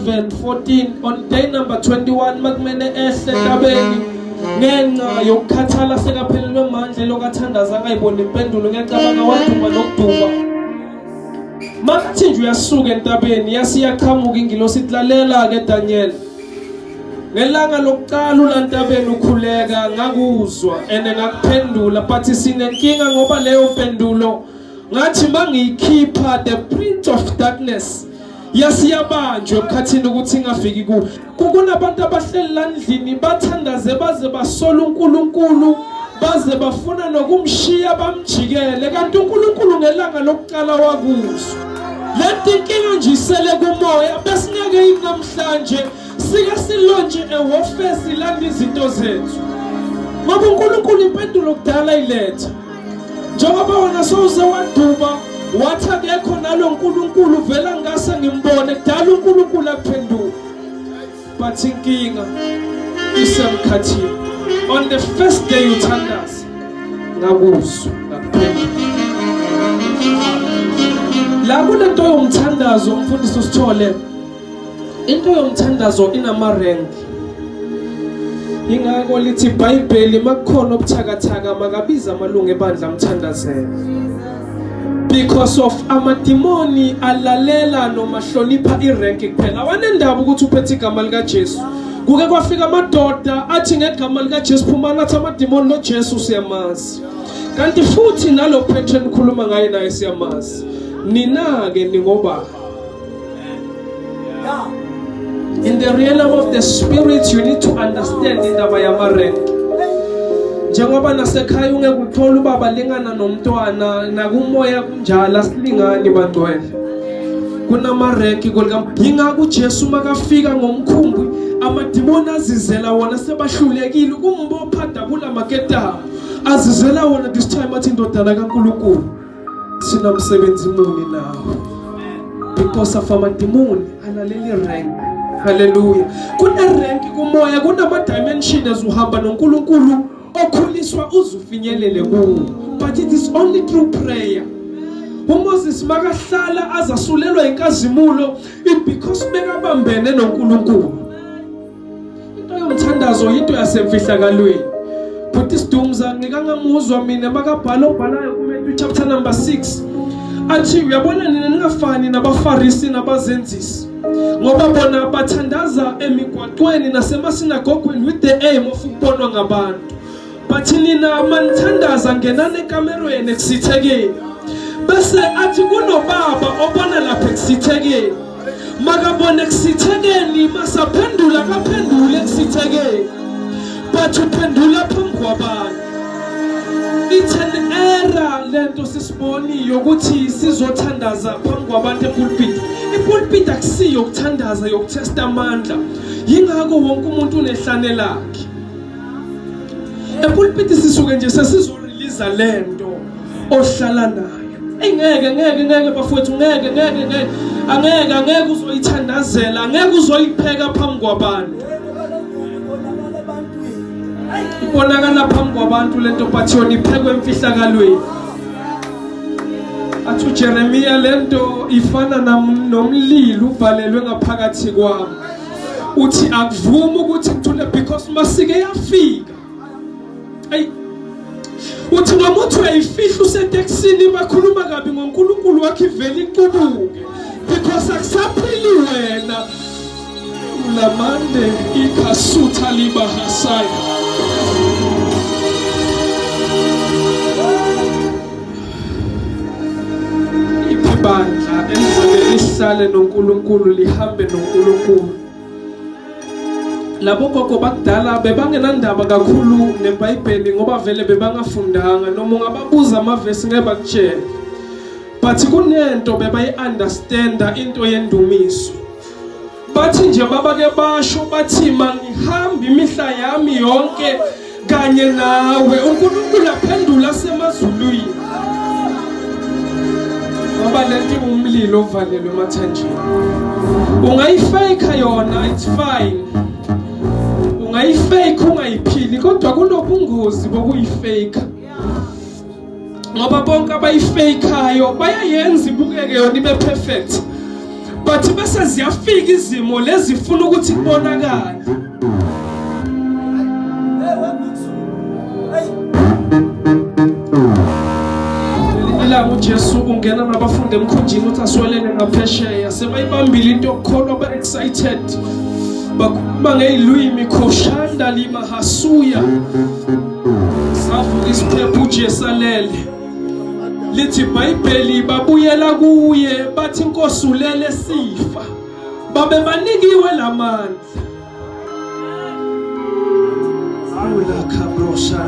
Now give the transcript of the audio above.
14 on day number 21 makumele ehle entabeni ngenxa yokukhathala sekaphelelwe amandla lokathandaza angayiboni impendulo. Ngiyacabanga waduma nokuduma. Makathi nje uyasuka entabeni, yasiyaqhamuka ingilosi ithi, lalela ke Daniel, ngelanga lokuqala ulantabeni ukhuleka ngakuzwa ene ngakuphendula, but sinenkinga ngoba leyo mpendulo ngathi mangiyikhipha, the prince of darkness yasiyabanjwa emkhathini ukuthi ingafiki ku. Kunabantu abahleli la ndlini bathandaze baze basola uNkulunkulu, baze bafuna nokumshiya bamjikele, kanti uNkulunkulu ngelanga lokuqala wakuzwa. Lento inkinga nje isele kumoya. Besingeke yini namhlanje sike si-launche e-warfare, silanda izinto zethu, ngoba uNkulunkulu impendulo kudala iletha. Njengoba wena sowuze waduba wathi akekho nalo nkulunkulu, vela ngase ngimbone, kudala uNkulunkulu akuphendula, but inkinga isemkhathini. On the first day uthandaza ngakuzwa, ngakuphendula. La kulento yomthandazo, umfundisi usithole, into yomthandazo inama-rank. Ingakho lithi iBhayibheli, makukhona obuthakathaka makabiza amalungu ebandla amthandazele, because of amadimoni alalela noma hlonipha i-rank kuphela, awanendaba ukuthi uphethe igama likaJesu. Kuke kwafika amadoda athi, "Ngegama likaJesu phumani." Athi amadimoni, "Lo Jesu siyamazi, kanti futhi nalo Petro nikhuluma ngaye naye siyamazi. Nina-ke ningoba?" In the realm of the spirit, you need to understand indaba yama-rank. Njengoba nasekhaya ungeke uthole ubaba lingana nomntwana, nakumoya kunjalo, asilingani bangcwele, kunama-rank kolika. Yingakho uJesu makafika ngomkhumbi, amadimoni azizela wona sebahlulekile ukumbopha dabula maketanga, azizela wona this time athi, "Indodana kaNkulunkulu, sinamsebenzi muni nawe?" Because of amadimoni alaleli rank. Haleluya! Kune-rank kumoya, kunama-dimension as uhamba noNkulunkulu okhuliswa uze ufinyelele kuwo, but it is only through prayer. UMoses makahlala azasulelwa inkazimulo, it because bekabambene noNkulunkulu. Into yomthandazo into yasemfihlakalweni. Futhi sidumza ngikangamuzwa mina makabhala obhalayo kuMatthew chapter number 6, athi, "Uyabona nina ningafani nabaFarisi nabazenzisi, ngoba bona bathandaza emigwaqweni nasemasinagogweni with the aim of ukubonwa ngabantu. But nina manithandaza, ngenani ekamerweni ekusithekeni." Bese athi kunobaba obona lapha ekusithekeni. Makabona ekusithekeni, masaphendula kaphendule ekusithekeni, but uphendula phambi kwabantu. It's an error lento sisiboni yokuthi sizothandaza phambi kwabantu e-pulpit. I-pulpit akusiyo ukuthandaza, yokuthesta amandla. Yingakho wonke umuntu unehlane lakhe e-pulpit. Sisuke nje sesizo-releasa lento ohlala nayo. Engeke, ngeke, ngeke bafowethu, ngeke, ngeke, ngeke, angeke, angeke uzoyithandazela, angeke uzoyipheka phambi kwabantu. Ibonakala phambi kwabantu lento, but yona iphekwe emfihlakalweni. Athi uJeremiya, lento ifana nomlilo ubhalelwe ngaphakathi kwami. Uthi akuvumi ukuthi ngithule because masike yafika. Ayi, uthi noma uthi uyayifihla usetekisini, bakhuluma kabi ngoNkulunkulu wakhe, ivele iqubuke because akusaphili wena. Ulamande ikhasutha libahasaya. Ibandla elizobe lihlale noNkulunkulu, lihambe noNkulunkulu. Labo gogo bakudala bebangenandaba kakhulu neBhayibheli ngoba vele bebangafundanga, noma ungababuza amavesi ngeke bakutshele, but kunento bebayi-understanda, into yendumiso. Bathi nje babake basho bathi, "Mangihamba imihla yami yonke kanye nawe." UNkulunkulu aphendula semazulwini, ngoba lento umlilo ovalelwe emathanjeni. Ungayifake yona, it's fine, ungayifake ungayiphili, kodwa kunobungozi bokuyifake, ngoba bonke abayifakayo bayayenza ibukeke yona ibe perfect, But bese ziyafika izimo lezifuna ukuthi kubonakale. Ilanga uJesu ungena nabafundi emkhunjini uthi aswelele ngaphesheya, sebayibambile into yokukholwa, ba excited, bakhuluma ngezilwimi, khoshanda lima hasuya. Savuka isiphepho uJesu alele. Lithi iBhayibheli babuyela kuye bathi inkosi ulele sifa. Babe banikiwe lamandla. Ula khabrosha.